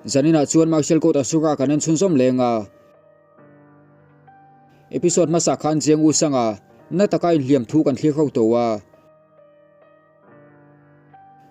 Zaninah chuan Martial Court Asura kan en chhunzawm leng a. Episode hmasa khan Jiang U Sanga na taka inhliam thu kan thlir ho tawh a.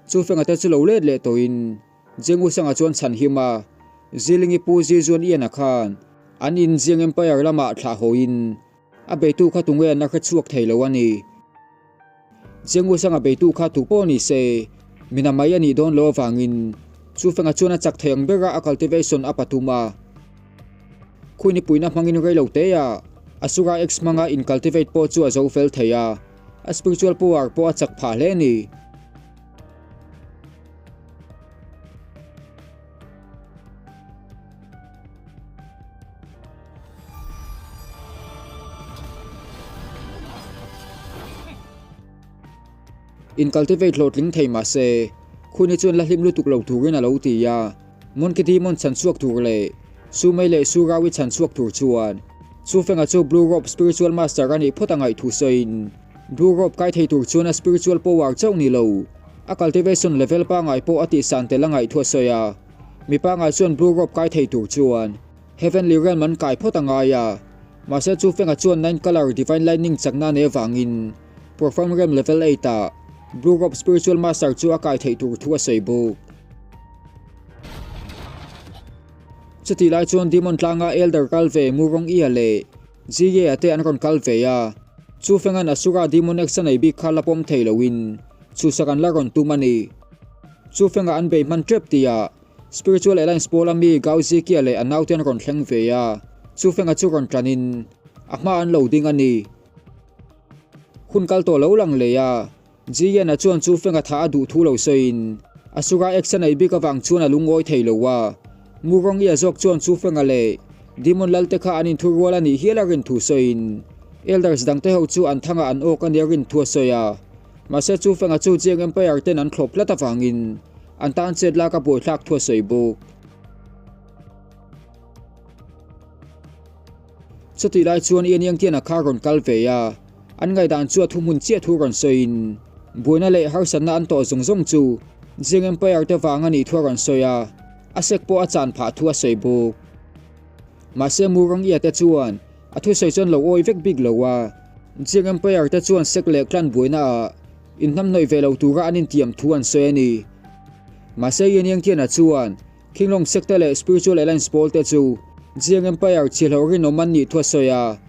Chu fenga te chu lo let leh tawhin Jiang U Sanga chuan chhan him a. Zilingi Pu Zi Zuan Ian-a khan an in Jiang Empire lamah thlah hawiin a beitu kha tunge an la hrechhuak thei lo a ni. Chiangu Sanga beitu kha tu pawh ni se, mina mai a nih dawn lo avangin chu fenga chuan a chak thei ang bera a cultivation a patum a. Khui nipuina hmangin rei lo te a, Asura X hmanga in cultivate pawh chu a zo fel thei a, a spiritual power pawh a chak phah hle a ni. In cultivate hlawhtling thei mah se, Khuni chuan la hlim lutuk lo turin a lo ti a. Monkey Demon chhan chhuak tur leh Sumei leh Surawi chhan chhuak tur chuan Chufenga chu Blue Robe Spiritual Master a nih phawt a ngaih thu sawiin Blue Robe kai thei tur chuan a spiritual power chauh ni lo, a cultivation level pangngai pawh a tihsan tel a ngaih thu a sawi a. Mi pangngai chuan Blue Robe kai thei tur chuan Heavenly Realm an kai phawt a ngai a, mahse chu fenga chuan Nine Color Divine Lightning chakna nei avangin Profound Realm Level 8 ah Blue Robe Spiritual Master chu a kai theih tur thu a sawi bawk. Chutih lai chuan Demon tlanga Elder kal ve Murong Ia leh Ji Ye-a te an rawn kal ve a, chu fenga'n Asura Demon X a nei bik kha la pawm thei loin chhuhsak an la rawn tum a ni. Chu fenga an bei hman tep tihah Spiritual Alliance pawla mi Gao Zikia leh a naute an rawn thleng ve a, chu fenga chu rawn tanin a hma an lo ding a ni. Hun kal tawh lo lang leh a, Ji Yan-a chuan chu fenga tha a duh thu lo sawiin Asura X a nei bik avang chuan a lungawi thei lo a. Mu Rong-i a zawk chuan chu fenga leh Demon Lal te kha an inthu rual a nih hial a rin thu sawiin Elders dangte ho chu an thangah an awk a nia rin thu a sawi a. Mahse chu fenga chu Jiang Empire ten an thlawp tlat avangin an tan chet lak a buaithlak thu a sawi bawk. Chutih lai chuan Ian Yangtian a kha rawn kal ve a, an ngaihdan chu a thuhmun chiah thu rawn sawiin buaina leh harsatna an tawh zawng zawng chu Jiang Empire te vang a nih thu a rawn sawi a, a sek pawh a chan phah thu a sawi bawk. Mahse Mu Rong Ia te chuan a thusawi chuan lo awi vek bik lo a, Jiang Empire te chuan sek leh clan buaina ah inhnamhnawih ve lo tura an intiam thu an sawi a ni. Mahse Ian Yangtian-a chuan Khinglawng Sekte leh Spiritual Alliance pawl te chu Jiang Empire chhiahhlawh rinawm an nih thu a sawi a.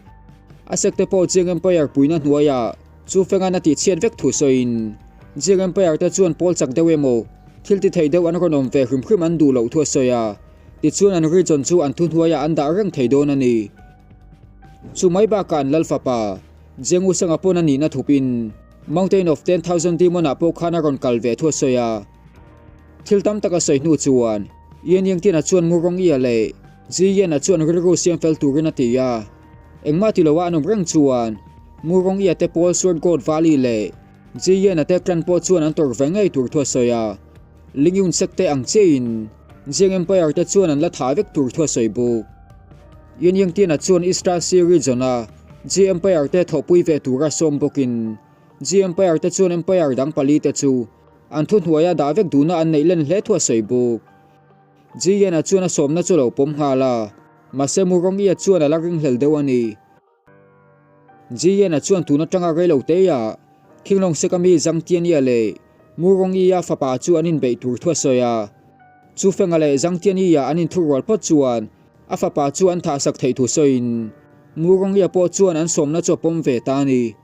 A sekte pawh Jiang Empire puina hnuaiah chu fengan a tihchhiat vek thu sawiin Jiang Empire te chuan pawl chak deuh emaw thil ti thei deuh an rawn awm ve hrim hrim an duh loh thu a sawi a. Tichuan an region chu an thuhnuaiah an dah reng thei dawn a ni. Chu mai bakah an lal fapa Jiang Wusanga pawn a nihna thupin Mountain of 10,000 Demon ah pawh khan a rawn kal ve thu a sawi a. Thil tam tak a sawi hnu chuan Yan Yangtiana chuan Mu Rong-ia leh Ji Yan-a chuan rilru siam fel turin a ti a. Engmah ti loa an awm reng chuan Mu Rong-ia te pawl Sword God Valley leh Ji Yan-a te clan pawh chuan an tawrh ve ngei tur thu a sawi a. Ling Yun Sek te ang chiahin Jiang Empire te chuan an la thah vek tur thu a sawi bawk. Yan Yangtiana chuan East Sea region-a Ji Empire te thawhpui ve tura sawm bawkin Ji Empire te chuan Empire dang pali te chu An thuhnuaia dah vek duhna an neih len hle thu a sawi bawk. Ji Yan-a chuan a sawmna chu a lo pawm nghal a, mahse Mu Rong-ia chuan a la ringhlel deuh a ni. Ji Yan-a chuan tun atanga reilo teia Khinglawng Sekami Zhang Tian-ia leh Mu Rong-ia fapa chu an inbeih tur thu a sawi a. Chu Fenga leh Zhang Tian-ia an inthurual phawt chuan a fapa chu an thahsak theih thu sawiin Mu Rong-ia pawh chuan an sawmna chu a pawm ve ta a ni.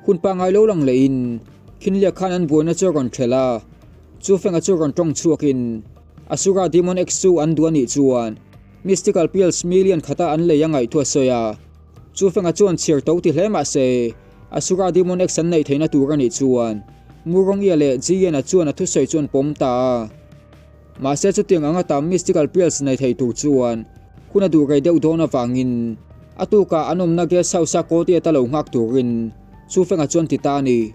Hun pangngai lo lang lehin Khinliak khan an buaina chu a rawn thelh a, chu fenga chu rawn tawng chhuakin Asura Demon X chu an duh a nih chuan Mystical Pills million khata an lei a ngaih thu a sawi a, chu fenga chuan chhiar to ti hle mah se Asura Demon X an neih theihna tur a nih chuan Murong-ia leh Ji-Yan-a chuan a thusawi chu an pawm ta a. Mahse chutiang anga tam Mystical Pills nei thei tur chuan hun a duh rei deuh dawn avangin a tukah an awmna guest house-a Kawti ata lo nghak turin Chu Feng-a chuan ti ta a ni.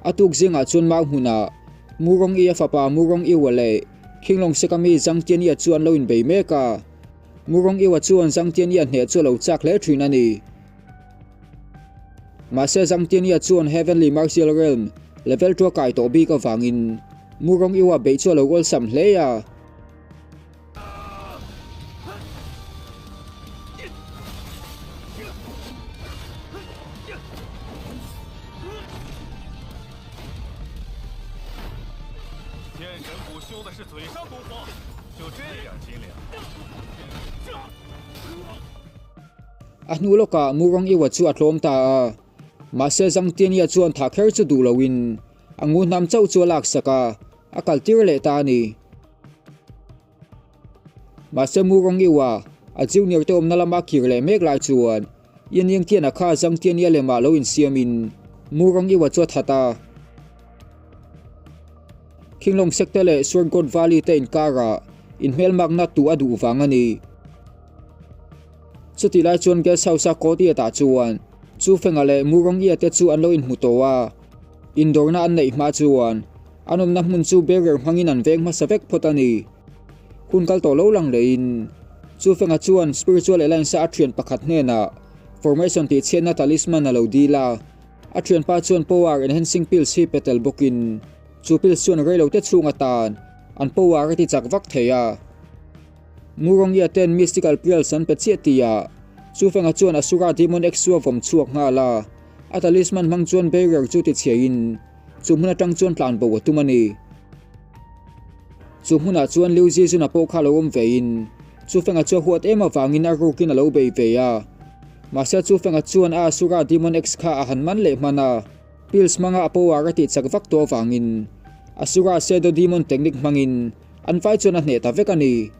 A tuk zingah chuan mau hmunah. Murong I a fapa Murong Iwa leh Khinglong Sek-a mi Zhang Tianya chu an lo inbei mek a. Murong Iwa chuan Zhang Tianya hneh chu a lo chak hle thin a ni. Mahse Zhang Tianya chuan Heavenly Martial Realm level tua kai tawh bik avangin Murong Iwa beih chu a lo awlsam hle a. A hnu lawkah Murong Iwa chu a tlawm ta a, mahse Zhang Tianya chuan thah kher chu duh loin a ngu hnam chauh chu a laksak a, a kaltir leh ta a ni. Mahse Murong Iwa, a junior te awmna lama kir leh mek lai chuan Yan Yang Tian-a kha Zhang Tian-ia lemah lo insiamin Murong Iwa chu a that a. Khinglong Sek te leh Sword God Valley te inkarah inhmelmakna tuh a duh vang a ni. Chutih lai chuan Guest House-a Kawtiatah chuan Chu Fenga leh Murong Ia te chu an lo inhmu tawh a. Indawrna an neih hma chuan an awmna hmun chu barrier hmangin an veng hmasa vek phawt a ni. Hun kal tawh lo lang lehin Chu Fenga chuan Spiritual Alliance-a a thian pakhat hnenah formation tihchhiatna talisman a lo dil a. A thianpa chuan power enhancing pills hi pe tel bawkin chu pills chuan reilote chhung atan an power a ti chak vak thei a. Murongia ten mystical pills an pe chiah tihah Chu Fenga chuan Asura Demon X chu a vawm chhuak nghal a. A talisman hmang chuan barrier chu tichhiahin chu hmun atang chuan tlan bo a tum a ni. Chu hmunah chuan Liu Zizuna pawh kha lo awm vein Chu Fenga chu a huat em avangin a rukin a lo bei ve a. Mahse Chu Fenga chuan a Asura Demon X kha a han man leh hman a, pills hmanga a power a tih chak vak tawh avangin Asura Shadow Demon technique hmangin an vai chuan a hneh ta vek a ni.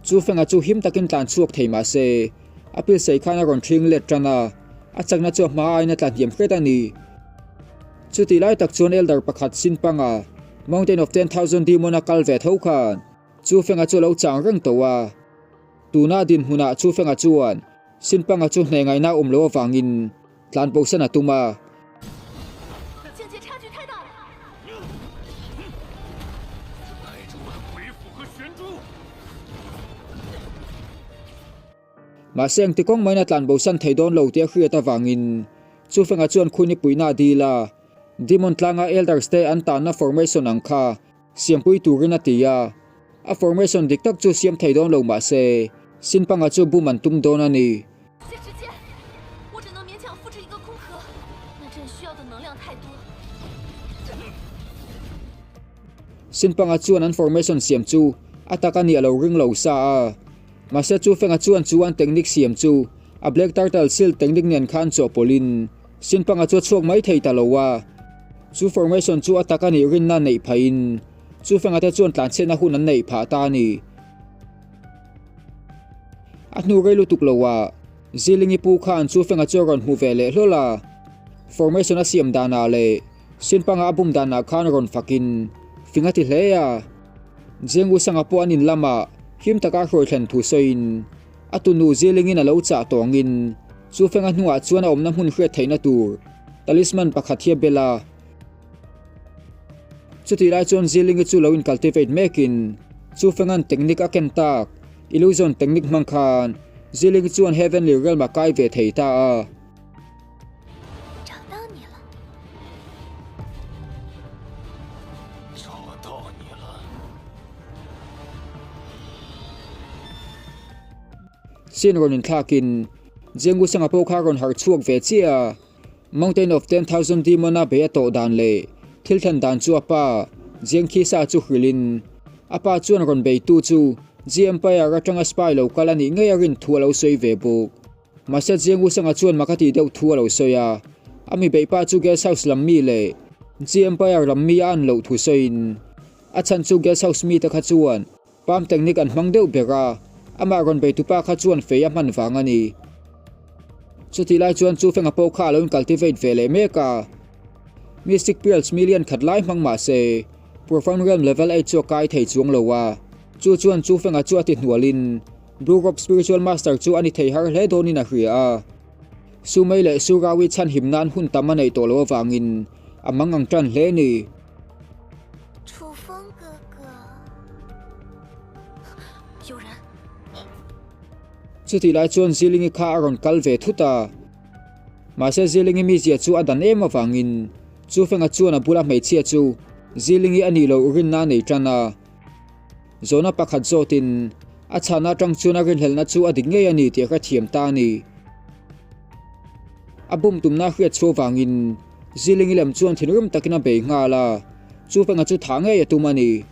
Chu fenga chu him takin tlan chhuak thei mah se, a pilsei khan a rawn thing let tan a, a chakna chu a hma aiin a tla hniam hret a ni. Chutih lai tak chuan Elder pakhat Sinpanga, Mountain of 10,000 Demon a kal ve tho khan Chu Fenga chu a lo chang reng tawh a. Tuna dinhmunah Chu Fenga chuan Sinpanga chu hneh ngaihna a awm loh avangin tlan bosan a tum a. Mahse engti kawng maiin a tlan bosan thei dawn lo tih a hriat avangin Chu Fenga chuan khuni puihna a dil a. Demon tlanga Elders te an tanna formation ang kha Siampui turin a ti a, a formation dik tak chu siam thei dawn lo mah se, Sinpanga chu bum an tum dawn a ni. Sinpanga chuan an formation siam chu a tak a nih a lo ring lo sa a, mahse chu Fenga chuan chu an technique siam chu a Black Turtle Shield technique nen khan chawhpawlhin Sinpanga chu a chhuak mai thei ta lo a. Chu formation chu a tak a nih rinna neih phahin chu fengate chuan tlanchhiatna hun an neih phah ta a ni. A hnu rei lutuk loah Zilingi pu khan chu fenga chu a rawn hmu ve leh hlawl a. Formation a siam danah leh Sinpanga a bum danah khan rawn fakin fing a ti hle a. Jengu Sanga pawh an in lamah him taka hruai thlen thu sawiin a tunu Zilingin a lo chah tawngin chu fenga hnungah chuan a awmna hmun hriat theihna tur Talisman pakhat hi a bel a. Chutih lai chuan Zilingi chu lo in cultivate mekin chu Fengan technique a ken tak illusion technique hmang khan Zilingi chuan Heavenly Realm a kai ve thei ta a. Sin rawn inthlakin Jengu Sanga pawh kha rawn harh chhuak ve chiah a. Mountain of 10,000 Demon a bei a tawh dan leh thil thlen dan chu a pa Jiang Khisa chu hrilhin a pa chuan rawn beitu chu Ji Empire atanga spy lo kal a nih ngei a rin thu a lo sawi ve bawk. Mahse Jiang Wusanga chuan mak a tih deuh thu a lo sawi a, a mi beih pa chu guest house lam mi leh Ji Empire lam mi a an loh thu sawiin a chhan chu guest house mite kha chuan Palm technique an hmang deuh ber a, amah rawn bei tupa kha chuan fei a hman vang a ni. Chutih lai chuan chu fenga pawh kha a lo in cultivate ve leh mek a. Mystic Pearls million khat lai hmang mah se Profound Realm level eight chu a kai thei chuang lo a, chu chuan Chu Feng-a chu a ti hnualin Blue Robe Spiritual Master chu a ni thei har hle dawnin a hria a. Su Mei leh Su Rawi chhan him nan hun tam a neih tawh loh avangin a mang ang tan hle a ni. Chutih lai chuan Zilingi kha a rawn kal ve thut a. Mahse Zilingi mizia chu a dan em avangin Chu Fenga chuan a bula hmeichhia chu Zilingi a nih loh rinna a nei tan a. Zawhna pakhat zawtin a chhahna atang chuan a rinhlelhna chu a dik ngei a ni tih a hrethiam ta a ni. A bum tumna a hriat chhuah vangin Zilingi lem chuan thinrim takin a bei nghal a, Chu Fenga chu thah ngei a tum a ni.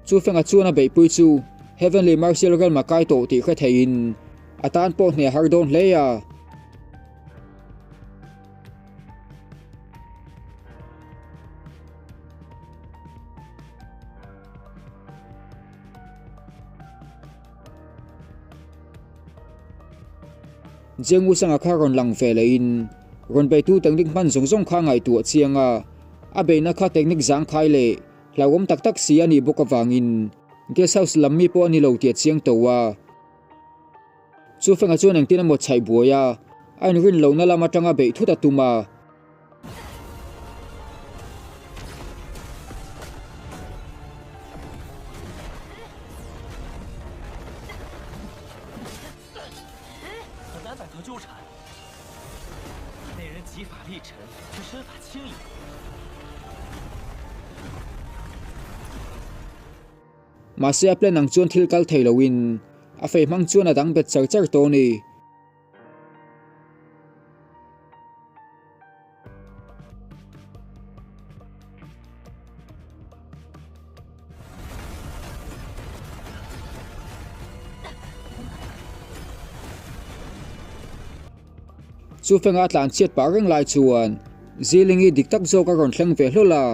Chu Fenga chuan a beihpui chu Heavenly Martial Realm a kai tawh tih hre theiin a tan pawh hneh har dawn hle a. Jiang Wusanga kha rawn lang ve lehin rawn beitu technique hman zawng zawng kha a ngaihtuah chiang a, a beihna kha technique zangkhai leh hlauhawm tak tak si a nih bawk avangin guest house lam mi pawh a ni lo tih a chiang to a. Chu Fenga chuan engtin emaw chhaih buai a, a inrin lohna lam atanga beih thut a tum a. Mahse a plan ang chuan thil kal thei loin a fei hmang chuan a dang bet char char tawh a ni. Chu fenga a tlan chhiat pah reng lai chuan Zilingi dik tak zawk a rawn thleng ve hlawl a.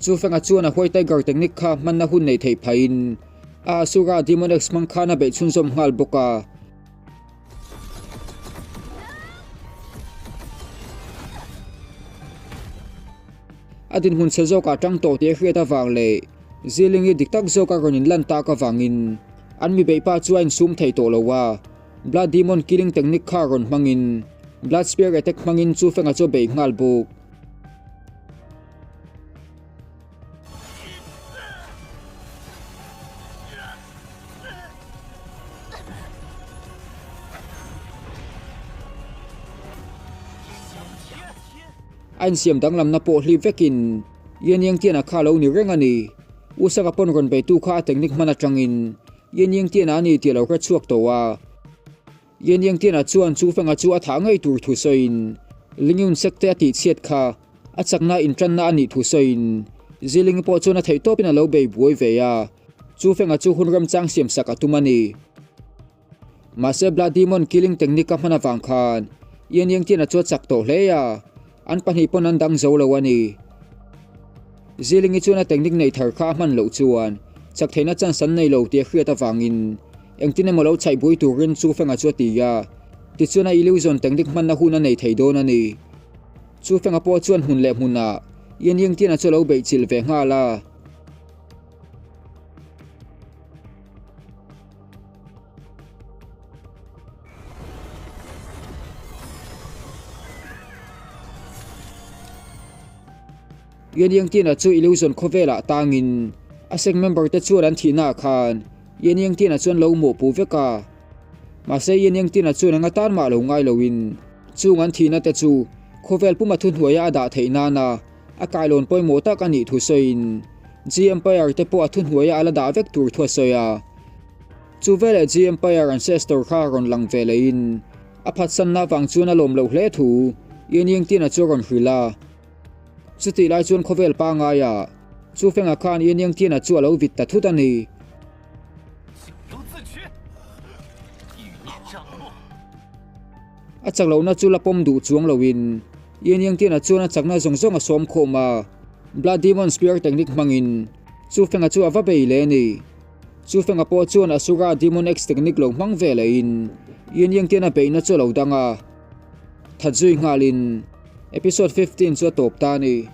Chu fenga chuan a White Tiger technique kha hmanna hun nei theih phaiin a Asura Demon X hmang khan a beih chhunzawm nghal bawk a. A dinhmun chhe zawkah tang tawh tih a hriat avang leh Zilingi dik tak zawka rawn inlan tak avangin an mi beih pa chu a insum thei tawh lo a. Blood Demon Killing Technique kha rawn hmangin Blood Spear Attack hmangin chu Fenga chu a beih nghal bawk. A insiam danglamna pawh hlip vekin Yen Yang Tian-a kha a lo ni reng a ni. U Saka pawn rawn beitu kha a technique hman atangin Yen Yang Tian-a a ni tih a lo hre chhuak tawh a. Yen Yang Tian-a chuan chu Fenga chu a thah ngei tur thu sawiin Lingyun Sekte a tihchhiat kha a chakna intanna a nih thu sawiin Zilingi pawh chuan a theih tawpin a lo bei buai ve a, chu Fenga chu hun remchang siamsak a tum a ni. Mahse Blood Demon Killing Technique a hman avang khan Yen Yang Tian-a chu a chak tawh hle a, an pahnih pawn an dang zo lo a ni. Zilingi chuan a technique nei thar kha a hman loh chuan chak theihna chance an nei lo tih a hriat avangin engtin emaw lo chhaih bui turin Chu Fenga chu a ti a, tichuan a illusion technique hmanna hun a nei thei dawn a ni. Chu Fenga pawh chuan hmun leh hmunah Yen Yang Tian-a chu a lo beih chilh ve nghal a. Yen Yang Tian-a chu illusion khawvelah tangin a sect member te chuan an thihnaah khan Yen Yang Tian-a chuan lo mawhpuh vek a. Mahse Yen Yang Tian-a chuan eng atan mah lo ngai loin chung an thihna te chu khawvel puma thuhnuaia a dah theih nana a kailawn pawimawh tak a nih thu sawiin Ji Empire te pawh a thuhnuaia a la dah vek tur thu a sawi a. Chu veleh Ji Empire ancestor kha rawn lang ve lehin a phatsanna avang chuan a lawm loh hle thu Yen Ying Tian-a chu a rawn hrilh a. Chutih lai chuan khawvel pangaia Chu Feng-a khan Yen Ying Tian-a chu a lo vit ta thut a ni. A chak lohna chu la pawm duh chuang loin Yen Yang Tian-a chuan a chakna zawng zawng a sawm khawm a. Blood Demon Spear technique hmangin Chu Feng-a chu a va bei leh a ni. Chu Feng-a pawh chuan Asura Demon X technique lo hmang ve lehin Yin Yang Tian-a beihna chu a lo dang a. That zui nghalin episode 15 chu a tawp ta a ni.